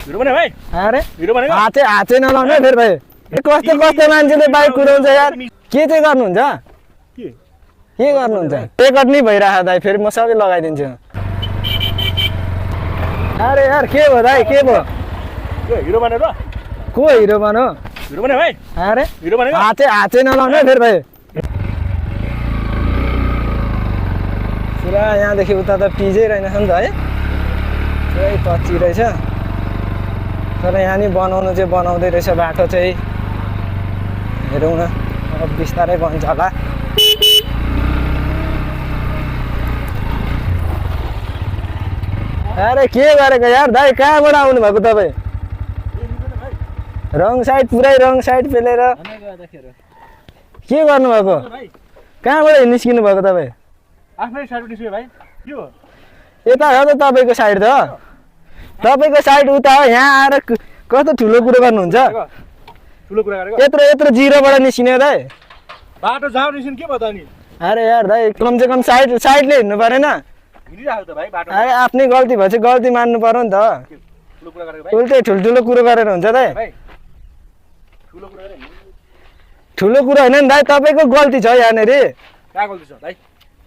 video बना भाइ अरे भिडियो बनेको हातै नलाउनु है फेरि भाइ कस्तो कस्तो मान्छेले बाइक कुदाउँछ यार के चाहिँ गर्नुहुन्छ के गर्नुहुन्छ रेकर्ड नि भइरहेको दाइ फेरि म सबै लगाइदिन्छु अरे यार के भयो दाइ के भयो हिरो बनेर को हिरो बनो भिडियो बना भाइ अरे भिडियो बनेको हातै नलाउनु है फेरि भाइ पुरा यहाँदेखि उता त पिजै रहेनछ नि त है पुरै कच्ची रहेछ तर यहाँ नि बनाउनु चाहिँ बनाउँदै रहेछ बाटो चाहिँ हेरौँ न अब बिस्तारै बन्छ होला अरे के गरेको यार दाइ कहाँबाट आउनु भएको तपाईँ रङ साइड पुरै रङ साइड पेलेर के गर्नुभएको कहाँबाट निस्किनु भएको तपाईँ आफ्नै साइड निस्क्यो भाइ के हो यता हो त तपाईँको साइड त तपाईँको साइड उता हो यहाँ आएर कस्तो ठुलो कुरो गर्नुहुन्छ ठुलो कुरा गरेको यत्रो यत्रो जिरोबाट निस्किने दाइ बाटो जहाँ निस्किनु के भयो त अनि अरे यार दाइ कमसेकम साइडले हिँड्नु परेन हिँडिरहेको त भाइ बाटो अरे आफ्नै गल्ती भएपछि गल्ती मान्नु पर्यो नि त ठुलो कुरा गरेको भाइ उल्टै ठुल्ठुलो कुरो गरेर हुन्छ दाइ भाइ ठुलो कुरा गरे ठुलो कुरो होइन नि दाइ तपाईँको गल्ती छ यहाँनिर कहाँ गल्ती छ भाइ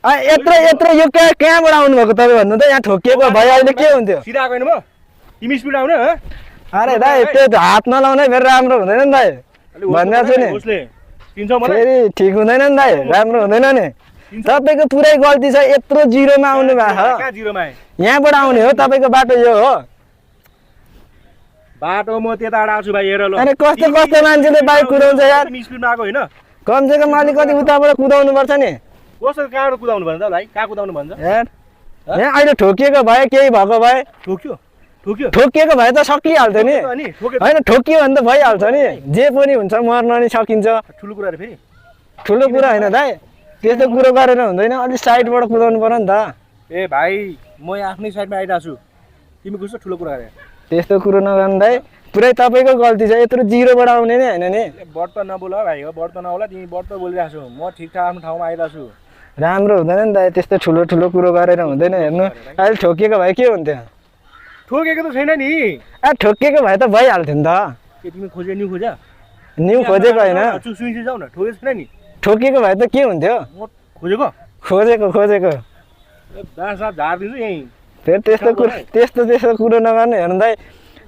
यत्रो यत्रो यो कहाँबाट आउनु भएको तपाईँ भन्नु त यहाँ ठोकिएको भए अहिले के हुन्थ्यो सिधा आएको होइन म तिमी स्पिड आउने ह अरे दाइ त्यो त हात नलाउनै फेरि राम्रो हुँदैन नि दाइ भनिरहेको छु नि उसले चिन्छौ मलाई फेरि ठिक हुँदैन नि दाइ राम्रो हुँदैन नि तपाईँको पुरै गल्ती छ यत्रो जिरोमा आउनु भएको कहाँ जिरोमा आए यहाँबाट आउने हो तपाईँको बाटो यो हो बाटो म त्यता आएको छु भाइ हेर ल अनि कस्तो कस्तो मान्छेले बाइक कुदाउँछ यार तिमी स्पिडमा आएको होइन कमसेकम अलिकति उताबाट कुदाउनु पर्छ नि कसरी कहाँबाट कुदाउनु भन्छ भाइ कहाँ कुदाउनु भन्छ यार यहाँ अहिले ठोकिएको भए केही भएको भए ठोक्यो ठोक्यो ठोकिएको भए त सकिहाल्थ्यो नि अनि ठोक्यो होइन ठोकियो भने त भइहाल्छ नि जे पनि हुन्छ मर्न नि सकिन्छ ठुलो कुरा रे फेरि ठुलो कुरा होइन दाइ त्यस्तो कुरो गरेर हुँदैन अलिक साइडबाट कुदाउनु पर्यो नि त ए भाइ म यहाँ आफ्नै साइडमा आइरहेको छु तिमी कस्तो ठुलो कुरा गरे त्यस्तो कुरो नगर्नु दाइ पुरै तपाईँको गल्ती छ यत्रो जिरोबाट आउने नै होइन नि बढ त नबोल भाइ हो बढ त नहोला तिमी बढ त बोलिरहेको छु म ठिकठाक आफ्नो ठाउँमा आइरहेको छु राम्रो हुँदैन नि दाइ त्यस्तो ठुलो ठुलो कुरो गरेर हुँदैन हेर्नु अहिले ठोकिएको भए के हुन्थ्यो ठोकेको त छैन नि ठोकिएको भए त भइहाल्थ्यो नि त के तिमी खोजे न्यू खोजा न्यू खोजेको होइन सुइसी जाऊ न ठोकेको छैन नि ठोकिएको भए त के हुन्थ्यो म खोजेको खोजेको दाँत साथ झारिदिन्छु यहीँ फेरि त्यस्तो कुरो नगर्नु हेर्नु दाइ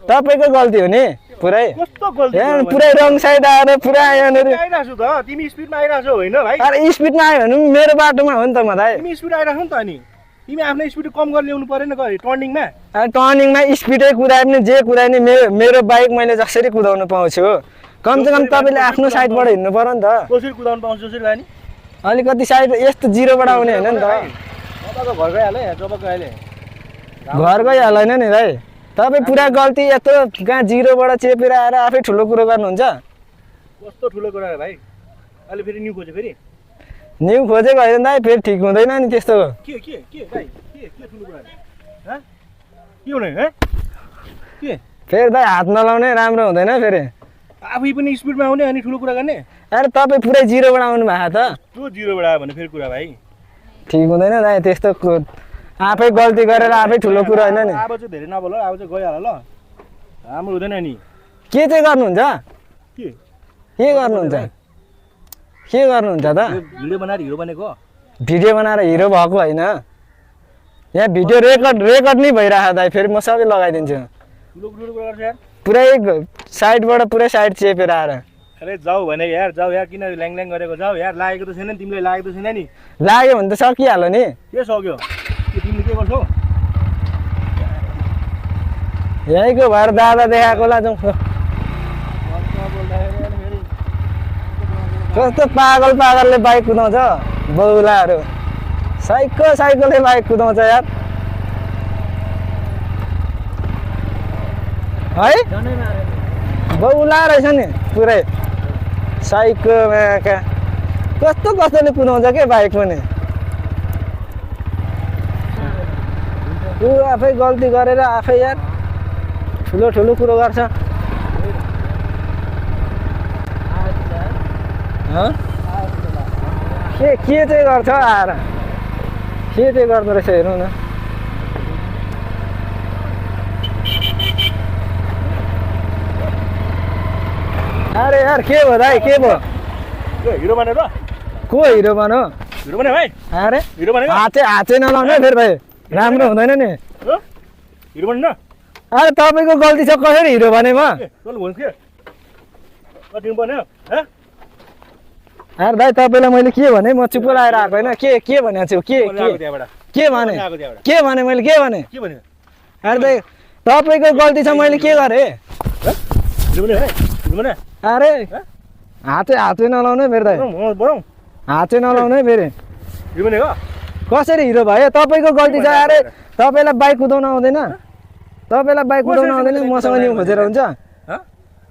तपाईँको गल्ती हो नि पुरै कस्तो गल्ती यहाँ पुरै रङ साइड आएर पुरा यहाँनिर आइरहेको छु त तिमी स्पिडमा आइरहेको छौ होइन भाइ अरे स्पिडमा आयो भने पनि मेरो बाटोमा हो नि त म दाइ तिमी स्पिड आइरहेको नि त अनि तिमी आफ्नो स्पिड कम गरेर ल्याउनु परेन गरे टर्निङमा टर्निङमा स्पिडै कुदाए पनि जे कुदाए नि मेरो बाइक मैले जसरी कुदाउनु पाउँछु कमसेकम तपाईँले आफ्नो साइडबाट हिँड्नु पर्यो नि त कसरी कुदाउनु पाउँछ जसरी भाइ नि अलिकति साइड यस्तो जिरोबाट आउने होइन नि त तपाईँको घर गइहाल्यो यहाँ जब गइहाल्यो घर गइहाल्दैन नि दाइ तपाईँ पुरा गल्ती यत्रो कहाँ जिरोबाट चेपेर आएर आफै ठुलो कुरो गर्नुहुन्छ कस्तो ठुलो कुरा भाइ अहिले फेरि न्यू खोज्यो फेरि न्यू खोजेको होइन दाइ फेरि ठिक हुँदैन नि त्यस्तो के भाइ के ठुलो कुरा ह के हुने ह के फेरि दाइ हात नलाउने राम्रो हुँदैन फेरि आफै पनि स्पिडमा आउने अनि ठुलो कुरा गर्ने अरे तपाईँ पुरै जिरोबाट आउनु भएको त त्यो जिरोबाट आयो भने फेरि कुरा भाइ ठिक हुँदैन दाइ त्यस्तो आफै गल्ती गरेर आफै ठुलो कुरो होइन नि अब चाहिँ धेरै नबोल अब चाहिँ गइहाल ल राम्रो हुँदैन नि के चाहिँ गर्नुहुन्छ के गर्नुहुन्छ त भिडियो बनाएर हिरो बनेको भिडियो बनाएर हिरो भएको होइन यहाँ भिडियो रेकर्ड नै भइरहेको दाइ फेरि म सबै लगाइदिन्छु ठुलो ठुलो कुरा गर्छ यार पुरै साइडबाट पुरै साइड चेपेर आएर अरे जाऊ भने यार जाऊ यार किन ल्याङ गरेको जाऊ यार लागेको त छैन नि तिमीले लागेको त छैन नि लाग्यो भने त सकिहाल्यो नि के सक्यो तिमीले के गर्छौ यहीँको भएर दादा देखाएको ला जाउँ कस्तो पागलले बाइक कुदाउँछ बौलाहरू साइकलले बाइक कुदाउँछ यार है बौला रहेछ नि पुरै साइकलमा कस्तोले कुदाउँछ के बाइक पनि ऊ आफै गल्ती गरेर आफै यार ठुलो कुरो गर्छ के चाहिँ गर्छ आएर के चाहिँ गर्दो रहेछ हेरौँ न अरे यार के भयो दाइ के भयो हिरो बने र को हिरो बनो हिरो बने भाइ अरे हिरो बने हाते नलाउनु है फेरि भाइ राम्रो हुँदैन नि हिरो बने न अरे तपाईँको गल्ती छ कसरी हिरो भने म चल भन्छ के कटिङ बन्यो ह अरे भाइ तपाईँलाई मैले के भने म चुप लाएर आएको होइन के भनेको छु के भने के भने मैले के भने के भन्यो अरे दाइ तपाईँको गल्ती छ मैले के गरेँ हिरो बने हिरो बने अरे हाते नलाउनु है फेरि दाइ बनाऊ हाते नलाउनु है फेरि हिरो बने हो कसरी हिरो भयो तपाईँको गल्ती छ अरे तपाईँलाई बाइक कुदाउन आउँदैन तपाईँलाई बाइक कुदाउन आउँदैन मसँग न्यु खोजेर हुन्छ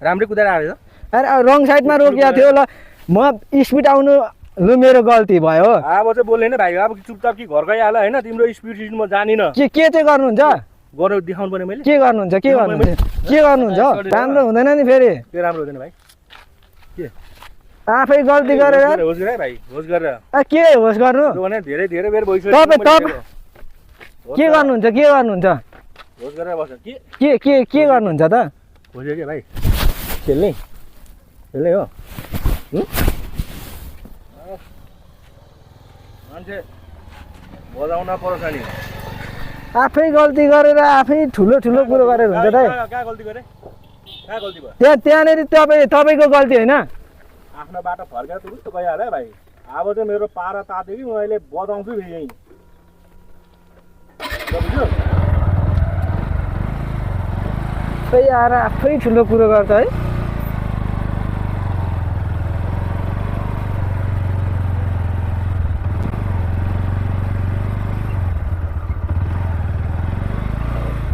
राम्रै कुदाएर आयो अरे रङ साइडमा रोकिएको थियो ल म स्पिड आउनु लु मेरो गल्ती भयो अब चाहिँ बोल्दैन भाइ अब चुपचाप कि घर गइहाल होइन तिम्रो स्पिड सिड म जानिन के चाहिँ गर्नुहुन्छ गरेर देखाउनु पर्ने मैले के गर्नुहुन्छ के गर्नुहुन्छ राम्रो हुँदैन नि फेरि त्यो राम्रो हुँदैन भाइ के आफै गल्ती गरेर होस् गरे भाइ होस् गरेर के होस् गर्नु भने धेरै धेरै बेर भइसक्यो तपाईँ के गर्नुहुन्छ होस् गरेर बस्छ के गर्नुहुन्छ त होस् के भाइ खेल्ने हो मान्छे बजाउन पर्छ नि आफै गल्ती गरेर आफै ठुलो कुरो गरेर हुन्छ दाइ कहाँ गल्ती गरे कहाँ गल्ती भयो त्यहाँनिर तपाईँको गल्ती होइन आफ्नो बाटो फर्केर तुरुस्त गइहाल्यो भाइ अब चाहिँ मेरो पारा तात्यो कि म अहिले बजाउँछु फेरि यहीँ बुझ्यो खै आएर आफै ठुलो कुरो गर्छ है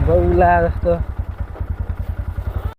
बौला जस्तो